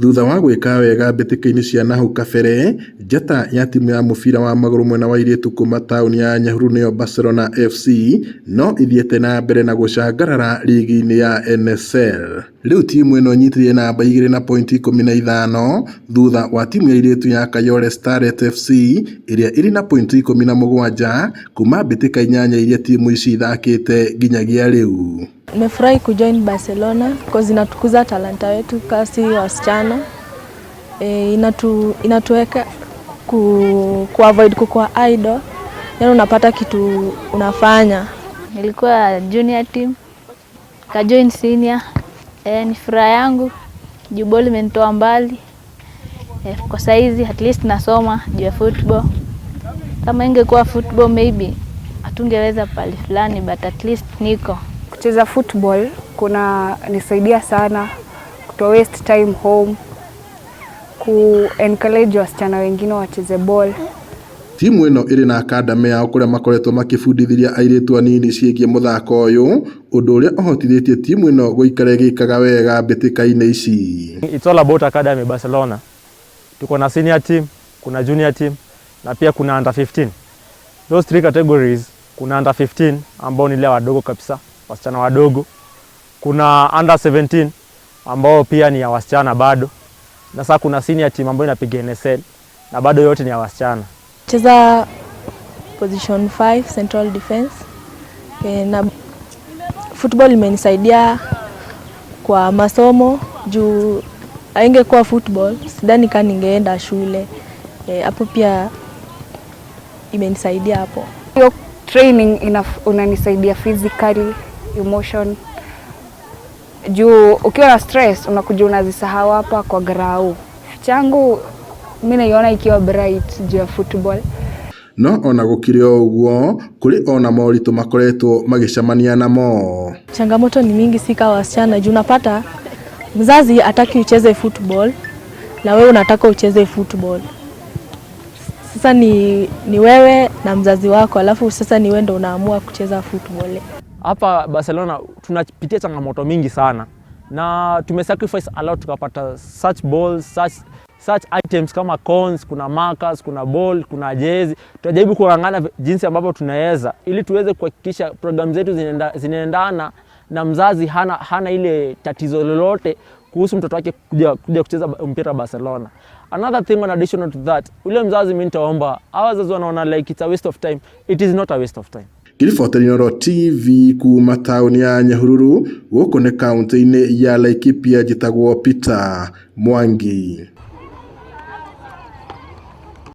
Thutha wa gwĩka wega mbĩtĩka-inĩ cia nahau kabere, njata ya timu ya mũbira wa magũrũ mwena wa airĩtu kuma taũni ya Nyahururu nĩyo Barcelona FC no ithiĩte na mbere na gũcangarara rigi-inĩ ya NSL. Rĩu timu ĩno ĩnyitĩrĩire namba 2 na pointi 15 thutha wa timu ya airĩtu ya Kayole Starlet FC ĩrĩa ĩrĩ na pointi 17 kuma mbĩtĩka 8 iria timu ici ithakĩte nginyagia rĩu. Nimefurahi kujoin Barcelona cause inatukuza talanta yetu kasi wasichana. Inatuweka ku avoid kukua idle. Yaani unapata kitu unafanya. Nilikuwa junior team, ka join senior. Ni furaha yangu juu ball imenitoa mbali. Kwa saizi at least nasoma juu ya football. Kama ingekuwa football maybe hatungeweza pali fulani, but at least niko. Kucheza football kuna nisaidia sana kuto waste time home, ku encourage wasichana wengine wacheze ball. Timu ĩno ĩrĩ na academy yao kũrĩa makoretwo makĩbundithĩria airĩtu anini ciĩgiĩ mũthako ũyũ, ũndũ ũrĩa ũhotithĩtie timu ĩno gũikara ĩgĩkaga wega mbĩtĩka-inĩ ici. It's all about academy Barcelona. Tuko na senior team, kuna junior team na pia kuna under 15. Those three categories, kuna under 15 ambao ni wale wadogo kabisa, wasichana wadogo. Kuna under 17 ambao pia ni ya wasichana bado. Na sasa kuna senior team ambayo inapiga NSL na bado yote ni ya wasichana. Cheza position 5 central defense. Na football imenisaidia kwa masomo juu haingekuwa football sidhani kama ningeenda shule. Hapo pia imenisaidia hapo. Hiyo training unanisaidia physically, emotion. Juu ukiwa na stress unakuja unazisahau hapa kwa grau. Changu mimi naiona ikiwa bright juu ya football. No ona gũkĩrĩ o ũguo, kũrĩ ona moritũ makoretwo magĩcemania namo. Changamoto ni mingi, si kama wasichana juu unapata mzazi hataki ucheze football na wewe unataka ucheze football. Sasa ni wewe na mzazi wako, alafu sasa ni wewe ndo unaamua kucheza football. Hapa Barcelona tunapitia changamoto mingi sana na tumesacrifice a lot tukapata such balls, such items kama cones, kuna markers, kuna ball, kuna jezi. Tunajaribu kung'ang'ana jinsi ambavyo tunaweza ili tuweze kuhakikisha program zetu zinaendana na mzazi hana ile tatizo lolote kuhusu mtoto wake kuja kucheza mpira Barcelona. Another thing on additional to that, ule mzazi mimi nitaomba, hawa wazazi wanaona like it's a waste of time. It is not a waste of time. Ngĩribotera Inooro TV kuma taũni ya Nyahururu gũkũ nĩ kaũntĩ-inĩ ya Laikipia, njĩtagwo Peter Mwangi.